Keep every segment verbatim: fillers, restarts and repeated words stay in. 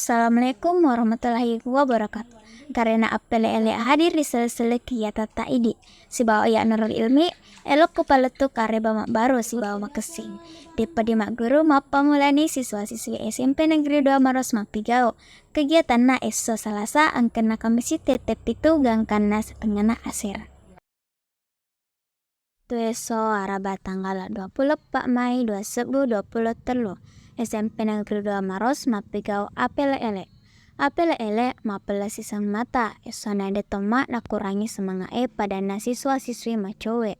Assalamualaikum warahmatullahi wabarakatuh. Karena appele-ele hadir di sele-sele kegiatan tak idi, sibawa iya Nurul Ilmi, elokku palettu kareba mabbaro sibawa makessing. Deppa di magguru mappamulani siswa-siswi S M P Negeri dua Maros mappigau. Kegiatanna esso Salasa engkenna Kammisi tette pitu gangkanna setengana asera. Tu esso Araba tanggala dua pulo eppa Mai dua sebbu dua pulo tellu, S M P Negeri dua Maros mappigau apele-ele. Apele-ele mapella siseng mata, essona de tomma nakurangi semangat e padanna siswa-siswi macowe.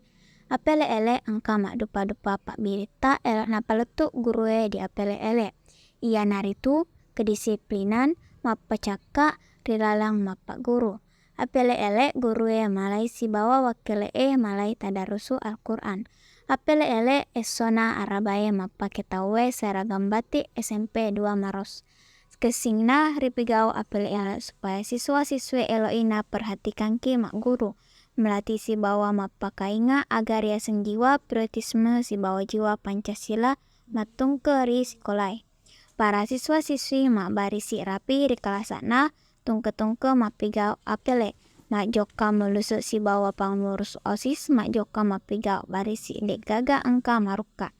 Apele-ele engka maddupa-dupa pabbiritta elo napalettu gurue di apele-ele, iyanaritu kedisiplinan, mappacakka ri laleng mappagguru. Apele-ele gurue malai sibawa wakkele e malai tadarusu Al-Quran. Apele-ele essona Arabae mappake tauwe seragam batik S M P dua Maros. Kessingna ripigau apele-ele supaya siswa-siswe eloi naperhatikangki magguru, melati sibawa mappakainga aga riaseng jiwa patriotisme sibawa jiwa Pancasila mattungke ri sikolae. Para siswa-siswi mabbarisi rapi ri kalasa'na, tungke-tungke mappigau apele, majjokka mellusu sibawa pangurus OSIS majjokka mappigau barisi de'gaga engka marukka.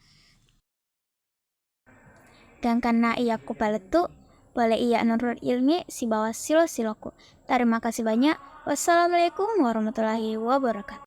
Gangkanna iyakku palettu, pole iya Nurul Ilmi sibawa silo-siloku. Tarima kasih banyak. Wassalamualaikum warahmatullahi wabarakatuh.